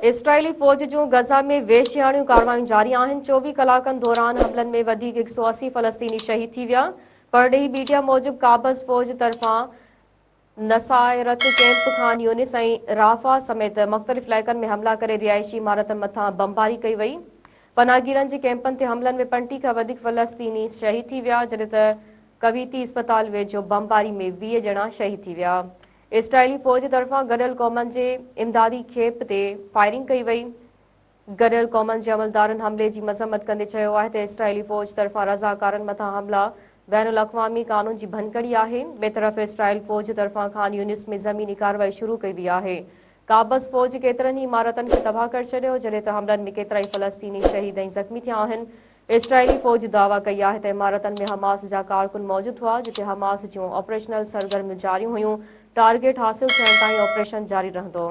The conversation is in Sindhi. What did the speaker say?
اسرائيلي فوج جون غزه ۾ وحشياڻيون ڪارروايون جاري آهن، 24 ڪلاڪن دوران حملن ۾ وڌيڪ 180 فلسطيني شهيد ٿي ويا. پرڏيهي ميڊيا موجب قابض فوج طرفان نصائرت ڪيمپ، خان يونس ۽ رافع سميت مختلف علائقن ۾ حملا ڪري رهائشي عمارتن مٿان بمباري ڪئي وئي. پناهگيرن جي ڪيمپن تي حملن ۾ 35 کان وڌيڪ فلسطيني شهيد ٿي ويا، جڏهن ته ڪويتي اسپتال ويجهو بمباري ۾ 20 ڄڻا شهيد ٿي ويا. اسرائيلي فوج طرفان گڏيل قومن جي امدادي کيپ تي فائرنگ ڪئي وئي. گڏيل قومن جي عملدارن حملي جي مذمت ڪندي چيو آهي ته اسرائيلي فوج طرفان رضاڪارن مٿان حملا بين الاقوامي قانون جي ڀڃڪڙي آهي. ٻئي طرف اسرائيل فوج طرفان خان يونس ۾ زميني ڪارروائي شروع ڪئي وئي آهي. قابض فوج ڪيترن ئي عمارتن کي تباهه ڪري ڇڏيو، جڏهن ته حملن ۾ ڪيترائي فلسطيني شهيد ۽ زخمي ٿيا آهن. اسرائيلي فوج دعويٰ ڪئي آهي ته عمارتن ۾ حماس جا ڪارڪن موجود هئا، جتي حماس جون آپريشنل سرگرميون جاري هيون، ٽارگيٽ حاصل ٿيڻ تائين آپريشن جاري رهندو.